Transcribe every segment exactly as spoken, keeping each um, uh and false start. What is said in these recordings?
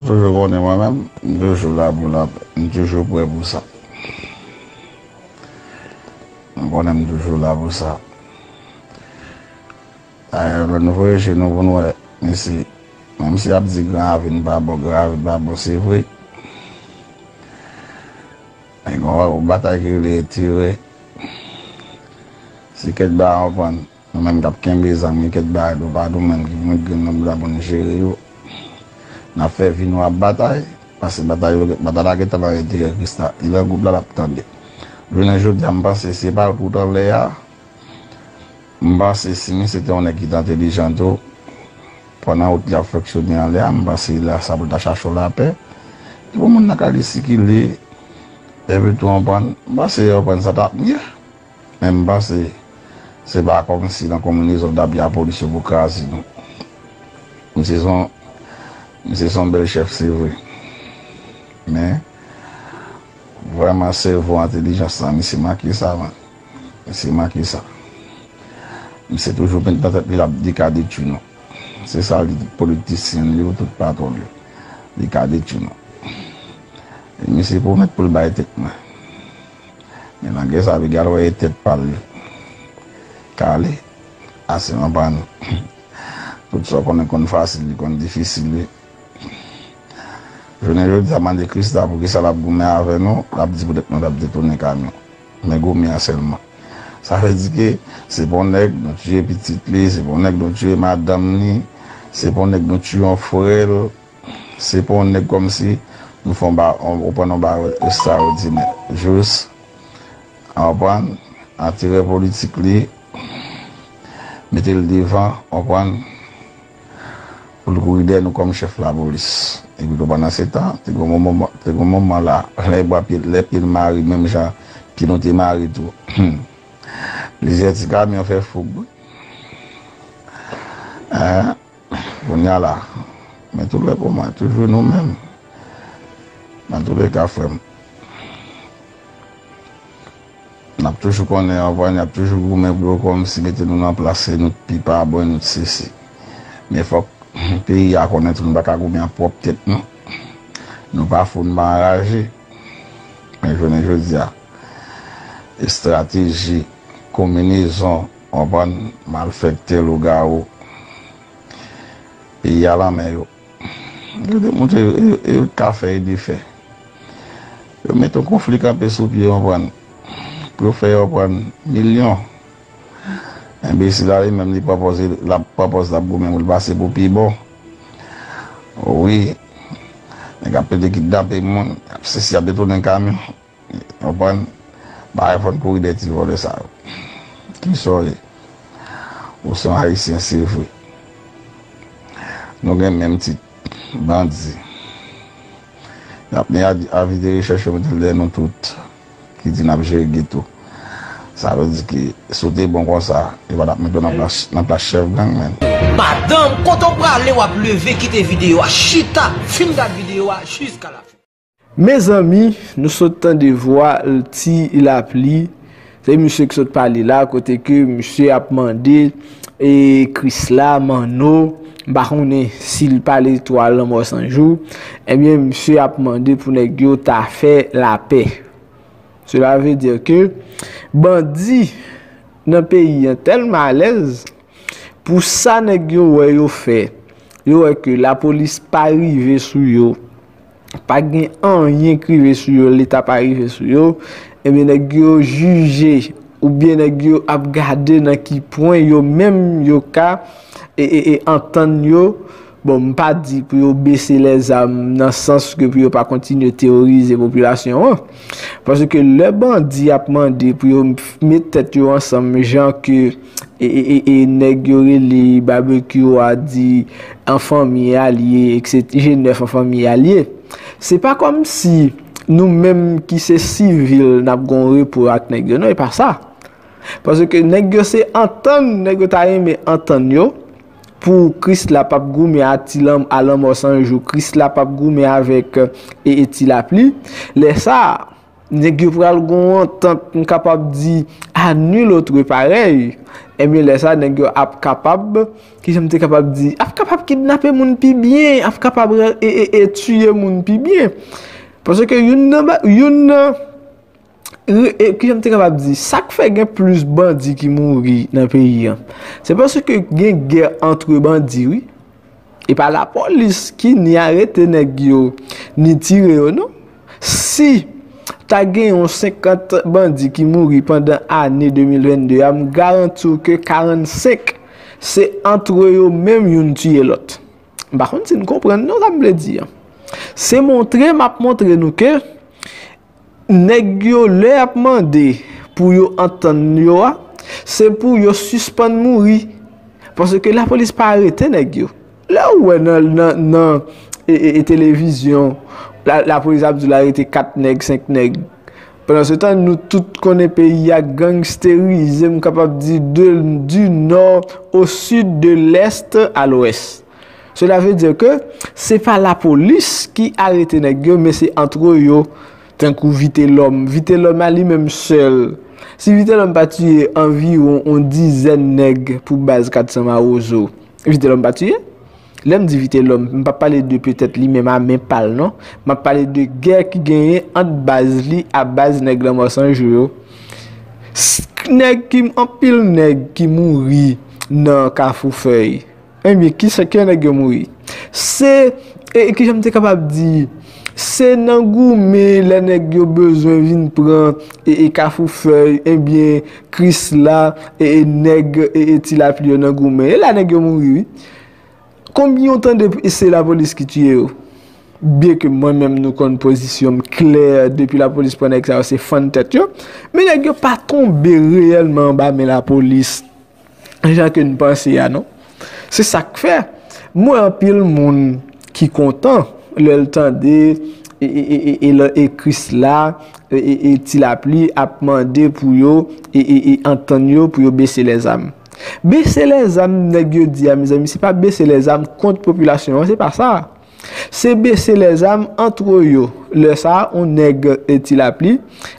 Toujou konnen mwen menm, m toujou la pou lapè, m toujou prè pou sa. M konnen m toujou la pou sa. Dayè, lè nou voye je nou pou n wè, mesye, menm si y ap di Gran Ravin pa bon, Gran Ravin pa bon, se vre. Men gen yon batay ki rele enterè. Si kèk bagay w konprann, nou menm k ap kenbe zam, gen kèk bagay nou pa nou menm ki met grenn nan bouda pou n jere yo. N ap fè vi nou ap batay, paske batay yo, batay la gentan nan enterè Krista. Li nan gwoup la, l ap tande. Jounen jodi a, m panse se pa tout anlè a. M panse si misye te yon nèg ki te entèlijan tou, pandan wout li ap fonksyone anlè a, m panse la sa pou l ta chache yon lapè. Epi moun nan ka li sikile, epi tou konprann, m panse yo konprann sa t ap mye. Men m panse se pa kòmsi nan konbinezon dap y a polis yo pou kraze nou. Misye se yon, misye se yon bèl chèf, se vre. Men, vrèman, sèvo entèlijans lan, misye manke sa, man. Misye manke sa. Misye toujou met nan tèt li l ap, li ka detwi nou. Se sa li, politisyen li yo, tout patwon li. Li ka detwi nou. E misye pwomèt pou l bay tèt mwen. Men nan gen sa, piga l wè e tèt pa l li kale. Ase anprann. Tout sa w konnen konn fasil, li konn difisil, wi. Jounen jodi a, mande Krista poukisa l ap goumen avè nou, l ap di poutèt nou t ap detounen kamyon. Men goumen an sèlman. Sa vle di ke se pa yon nèg nou tiye pitit li, se pa yon nèg nou tiye madanm li, se pa yon nèg nou tiye yon frè l, se pa yon nèg kòmsi nou fè yon ba-, yon, ou pran yon bagay ekstraòdinè. Jis, w konprann, enterè politik li, mete l devan, w konprann, pou l kouri dèyè nou kòm chèf lapolis. Epi tou pandan se tan, te gen yon moman, te gen yon moman la, lè bwa pye, lè pye l mare, menm jan pye nou te mare tou. Plizyè ti kamyon fè foug, wi. Hein? Kounye a la. Men tou lè pou mwen, toujou nou menm. Nan tou lè ka, frè m. N ap toujou konnen, anprann, y ap toujou goumen pou yo kòmsi mete nou nan plas, se nou k pi pa bon, nou k sesi. Men fòk peyi a konnen tou, nou pa ka goumen ak pwòp tèt nou. Nou pa fou, nou pa anraje. Men jounen jodi a, estrateji, konbinezon, anprann, malfektè, lougawou, peyi a lan men yo. Yo demontre, yo, yo, yo ka fè e defè. Yo mete yon konfli kanpe sou pye, w konprann. Pou yo fè yo pran milyon. Enbesil la, li menm, li pran pòz, l ap pran pòz, l ap goumen pou l pase pou pi bon. Wi. Nèg ap plede kidnape moun, ap sesi, ap detounen kamyon. Konprann? Bagay fò n kouri dèyè ti vòlè sa yo. Kisa w ye? Ou se yon Ayisyen, se vre. Nou gen menm tit, bandi. Y ap mennen avi de rechèch yo mete l dèyè nou tout, ki di n ap jere geto. Sa vle di ke si w te bon konsa, yo pa t ap mete w nan plas, nan plas chèf gang, menn. Madanm, kote w prale, w ap leve kite videyo a, chita, fin gad videyo a jiska lafen. Mezanmi, nou sot tande vwa Ti Lapli. Se misye ki sot pale la, kote ke misye ap mande, e, Krisla, Manno, m pa konnen si l pale tou a Lanmò San Jou. Ebyen, misye ap mande pou nèg yo ta fè lapè. Cela veut dire que bandi nan peyi an tèlman alèz, pou sa nèg yo wè yo fè, yo wè ke lapolis pa rive sou yo, pa gen anyen k rive sou yo, Leta pa rive sou yo, ebyen nèg yo jije, oubyen nèg yo ap gade nan ki pwen yo menm yo ka e, e, e antann yo. Bon, m pa di pou yo bese lèzam nan sans ke pou yo pa kontinye teworize popilasyon an. Paske lè bandi ap mande pou yo met tèt yo ansanm, jan ke e, e, e, e nèg yo rele Babekyou a di an fanmi a l ye, etsetera, G nèf an fanmi a l ye. Se pa kòmsi nou menm ki se sivil n ap gon repo ak nèg yo. Non, e pa sa. Paske nèg yo se antann, nèg yo ta renmen antann yo pou Krisla p ap goumen a Ti Lan-, a Lanmò San Jou, Krisla p ap goumen avèk, e, e Ti Lapli. Lè sa a, nèg yo pral gon antant, m kapab di, à nul autre pareil. Ebyen, lè sa, nèg yo ap kapab, kijan m te kapab di, ap kapab kidnape moun pi byen, ap kapab e, e, e tiye moun pi byen. Paske youn nan, ba- youn nan, e, e, kijan m te kapab di, sa k fè gen plis bandi ki mouri nan peyi an, se paske gen gè antre bandi, wi. E pa lapolis ki ni arete nèg yo, ni tire yo, non. Si ta gen yon senkant bandi ki mouri pandan ane de mil vennde a, m garanti w ke karannsenk se antre yo menm youn tiye lòt. M pa konn si n konprann non sa m vle di an. Se montre m ap montre nou ke nèg yo lè y ap mande pou yo antann yo a, se pou yo sispann mouri. Paske lapolis pa arete nèg yo. Lè ou wè nan, nan, nan e, e, e televizyon, la, lapolis ap di l arete kat nèg, senk nèg. Pandan se tan, nou tout konnen peyi a gangsterize, m kapab di, de, du nord au sud, de l'est à l'ouest. Cela veut dire que se pa lapolis ki arete nèg yo, men se antre yo, tankou Vitelòm. Vitelòm a li menm sèl. Si Vitelòm pa tiye anviwon yon dizèn nèg pou baz kat san Mawozo, Vitelòm pa tiye? Lè m di Vitelòm, m p ap pale de petèt li menm a men pa l non. M ap pale de gè ki genyen ant baz li a baz nèg Lanmò San Jou yo. S- Nèg ki, anpil nèg ki mouri nan Kafou Fèy. Ebyen, kisa, ki nèg yo mouri? Se, e, e kijan m te kapab di, se nan goumen lè nèg yo bezwen vin pran e, e Kafou Fèy, ebyen, Krisla, e, e nèg e, e Ti Lapli yo nan goumen. E la nèg yo mouri, wi. Konbyen w tande se lapolis ki tiye yo? Byenke mwen menm nou konn pozisyon m klè depi lapolis pran nèg sa yo se fann tèt yo, men nèg yo pa tonbe reyèlman anba men lapolis jan ke n panse a non. Se sa k fè m wè anpil moun ki kontan lè l tande e, e, e, e, e, e Krisla e, e, e Ti Lapli ap mande pou yo e, e, e antann yo pou yo bese lèzam. Bese lèzam nèg yo di a, mezanmi, se pa bese lèzam kont popilasyon an, se pa sa. Se bese lèzam antre yo. Lè sa a, yon nèg e Ti Lapli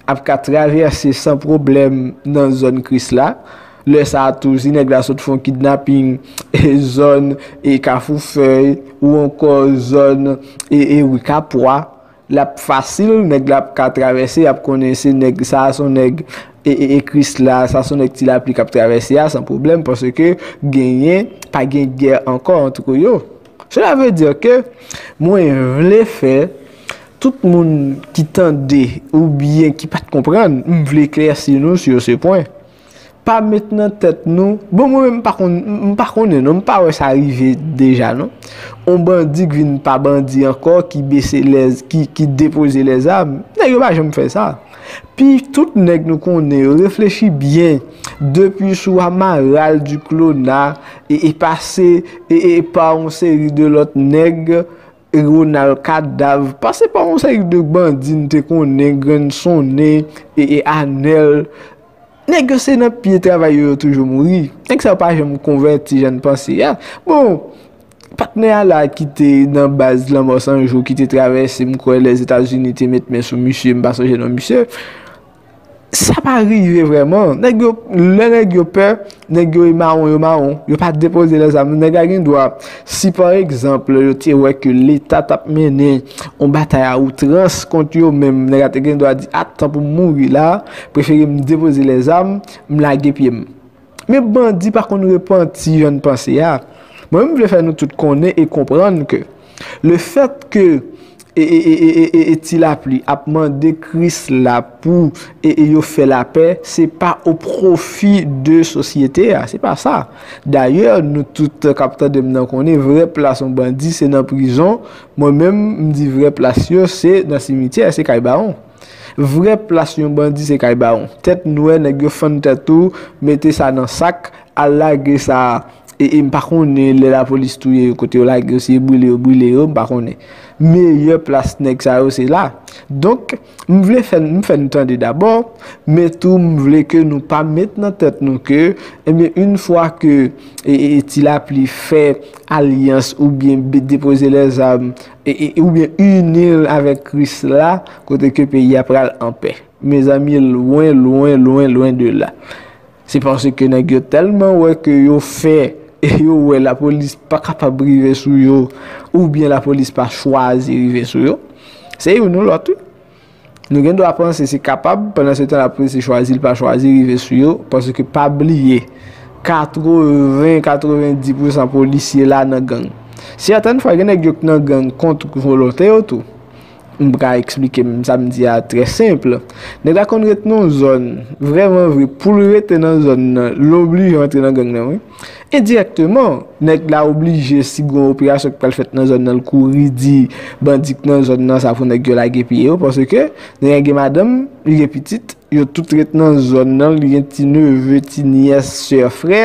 ap ka travèse san pwoblèm nan zòn Krisla. Lè sa a tou, si nèg la sot fè yon kidnaping e zòn e Kafou Fèy ou ankò zòn e, e ri Kapwa, l ap fasil, nèg la ap ka travèse, y ap konnen se nèg, sa a se yon nèg e, e, e Krisla, sa a se yon nèg Ti Lapli k ap travèse a san pwoblèm, paske genyen, pa gen gè ankò antre yo. Cela veut dire que mwen vle fè tout moun ki tande oubyen ki pa t konprann, m vle eklèsi nou sur ce point. Pa met nan tèt nou, bon, mwen menm m pa konn, m pa konnen non, m pa wè sa rive deja non. On bandi k vin pa bandi ankò, ki bese lèz, ki, ki depoze lèzam. Nèg yo pa janm fè sa. Pi tout nèg nou konnen yo, reflechi byen, depi sou Amaral, Duclona, e, e pase e, e pa yon seri de lòt nèg, Ronald Kadav, pase pa yon seri de bandi n te konnen, Grann Sonnen, e, e Anèl. Nèg yo se nan pye travay yo yo toujou mouri. Nèg sa yo pa janm konvèti jan n panse a. Bon, patnè a la ki te nan baz Lanmò San Jou ki te travèse, m kwè Lèzetazini te met men sou misye, m pa sonje non misye. Sa pa rive vrèman. Nèg yo, lè nèg yo pè, nèg yo e mawon, yo mawon. Yo pa depoze lèzam. Nèg la gen dwa, si pa egzanp, yo te wè ke Leta t ap mennen yon batay a outrans kont yo menm, nèg la te gen dwa di, "A, tan pou m mouri la, prefere m depoze lèzam, m lage pye m." Men bandi pa konn repanti jan n panse a. Mwen, m vle fè nou tout konnen e konprann ke lefètke e, e, e, e, e, e Ti Lapli ap mande Krisla pou e, e yo fè lapè, se pa o pwofi de sosyete a, se pa sa. Dayè, nou tout k ap tande m nan konnen vrè plas yon bandi se nan prizon. Mwen menm, m di vrè plas yo se nan simityè, se kay bawon. Vrè plas yon bandi se kay bawon. Tèt nwè, nèg yo fann tèt ou, mete sa nan sak, al lage sa. E, e m pa konnen lè lapolis touye yo, kote yo lage yo, si yo brile yo, brile yo, m pa konnen. Meyè plas nèg sa yo se la. Donk, m vle fè, m fè n tande dabò, men tou m vle ke nou pa met nan tèt nou ke, ebyen, yon fwa ke e, e, e Ti Lapli fè alyans oubyen be- depoze lèzam, e, e, oubyen ini l avèk Krisla, kote ke peyi a pral anpè. Mezanmi, lwen, lwen, lwen, lwen de la. Se paske nèg yo tèlman wè ke yo fè e yo wè lapolis pa kapab rive sou yo, oubyen lapolis pa chwazi rive sou yo. Se youn ou lòt, wi. Nou gen dwa panse se kapab, pandan se tan lapolis chwazi l pa chwazi rive sou yo, paske pa bliye, katreven, katrevenndis pousan polisye la nan gang. Sètèn fwa gen nèg yo k nan gang kont volonte yo tou. M ka eksplike m sa m di a trè senp. Nèg la konn ret nan yon zòn, vrèman vre, pou l rete nan zòn nan, l oblije antre nan gang nan, wi. Endirèkteman, nèg la oblije, si gon operasyon k pral fèt nan zòn nan, l kouri di bandi k nan zòn nan sa pou nèg yo lage pye yo, paske nèg la gen madanm, li gen pitit, yo tout ret nan zòn nan, li gen ti neve, ti nyès, sè, frè,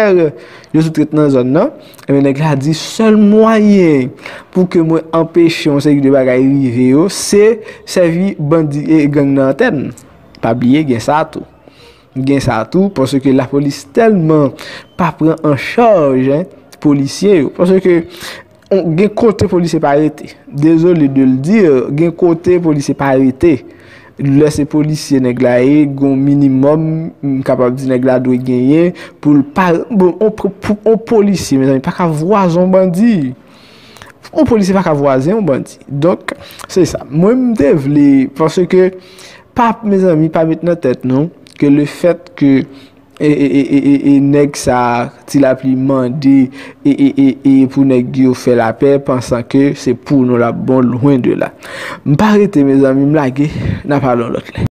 yo tout ret nan zòn nan. Ebyen, nèg la di sèl mwayen pou ke mwen anpeche yon seri de bagay rive yo, se sèvi bandi e gang nan antèn. Pa bliye, gen sa tou. Gen sa tou, paske lapolis tèlman pa pran an chaj, en, polisye yo. Paske on, gen kote polisye pa rete. Désolé de le dire, gen kote polisye pa rete. Lè se polisye nèg la ye, gon minimòm, m kapab di nèg la dwe genyen, pou l pa, bon, on, pou, pou, on polisye, mezanmi, pa ka vwazen on bandi. On polisye pa ka vwazen on bandi. Donk, se sa. Mwen, m te vle, paske, pa, mezanmi, pa met nan tèt nou, ke le fèt ke e, e, e, e, e, e nèg sa, Ti Lapli mande e, e, e, e pou nèg yo fè lapè, pansan ke se pou nou l ap bon, lwen de la. M pa rete, mezanmi, m lage, n a pale yon lòt lè.